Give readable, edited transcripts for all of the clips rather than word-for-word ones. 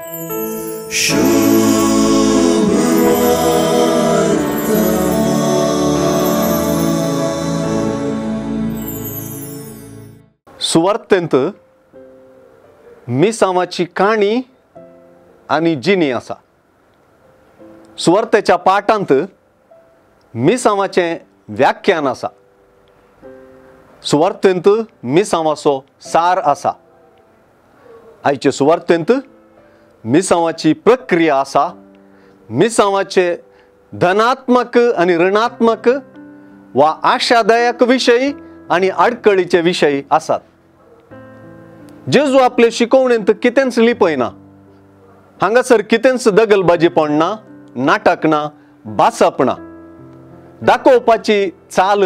सुवार्तेंत मिसांवाची काणी आनी जिणी आसा। सुवार्तेच्या पाठांत मिसांवाचें व्याख्यान आसा। सुवार्तेंत मिसांवाचो सार आसा। आयचे सुवार्तेंत मिसांवाची प्रक्रिया आसा। मिसांवाचे धनात्मक आनी ऋणात्मक वा आशादायक विशय आनी आडकळीचे विशय आसात। जेजू आपले शिकवणेंत कितेंच लिपयना। हांगासर कितेंच दगलबाजीपण ना, नाटक ना, भासप ना, दाखोवपाची चाल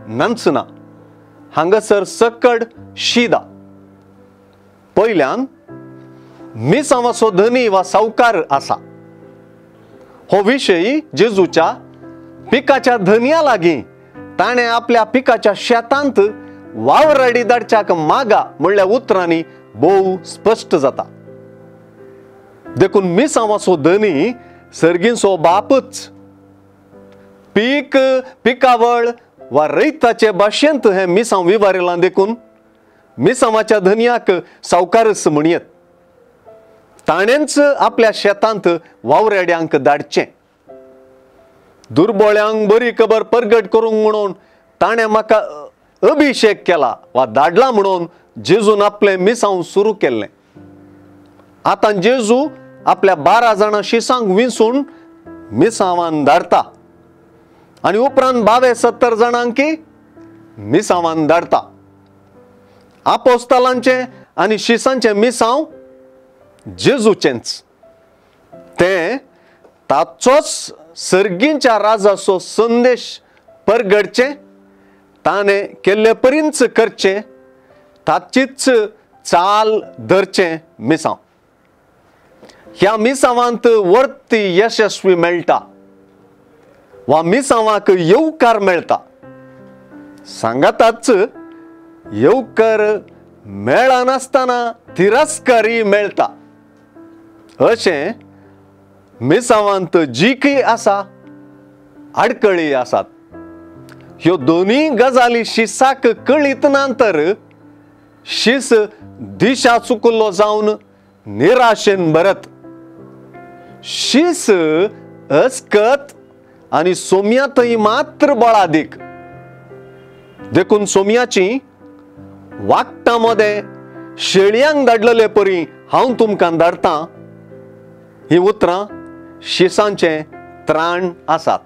नाच ना। हांगासर सकड शिदा। पयल्यान मिसांवाचो धनी वा सावकार आसा। हो विशय जेजूच्या पिकाच्या धनया लागीं ताणें आपल्या पिकाच्या शेतांत वावराडी धाडच्याक मागा म्हणल्या उतरांनी भोव स्पश्ट जाता। देखून मिसांवाचो धनी सर्गींचो बापच। पीक पिकावळ वा रयताचे भाशेंत हें मिसांव विवारिलां देखून मिसांवाच्या धनयाक सावकारच म्हणयेत। ताणेंच आपल्या शेतांत वावराड्यांक धाडचें। दुर्बोळ्यांक बरी खबर परगट करूंक म्हणून ताणें म्हाका अभिशेक केला वा धाडला म्हणून जेजून आपलें मिसांव सुरू केल्लें। आतां जेजू आपल्या 12 जाणां शिसांक विंचून मिसांवान धाडता आनी उपरांत 72 जाणांकी मिसांवान धाडता। आपोस्तालांचें आनी शिसांचें मिसांव जेजूचेंच। तें ताचोच सर्गींच्या राजाचो संदेश परगडचें, ताणें केल्ले परींच करचें, ताचीच चाल धरचें मिसांव। ह्या मिसांवांत वर्ती यशस्वी मेळटा वा मिसांवाक येवकार मेळटा। सांगाताच येवकार मेळनासतना तिरस्कारी मेळटा। अशें मिसांवांत जीकय आसा, आडकळी आसात। ह्यो दोनूय गजाली शिसाक कळीत ना तर शीस दिशा चुकल्लो जावन निराशेन भरत। शीस अस्कत आनी सोम्यांतय मात्र बळादीक। देखून सोम्याची वागटां मदें शेळयांक धाडलेले परी हांव तुमकां धाडटां ही उतरां शिसांचें त्राण आसात।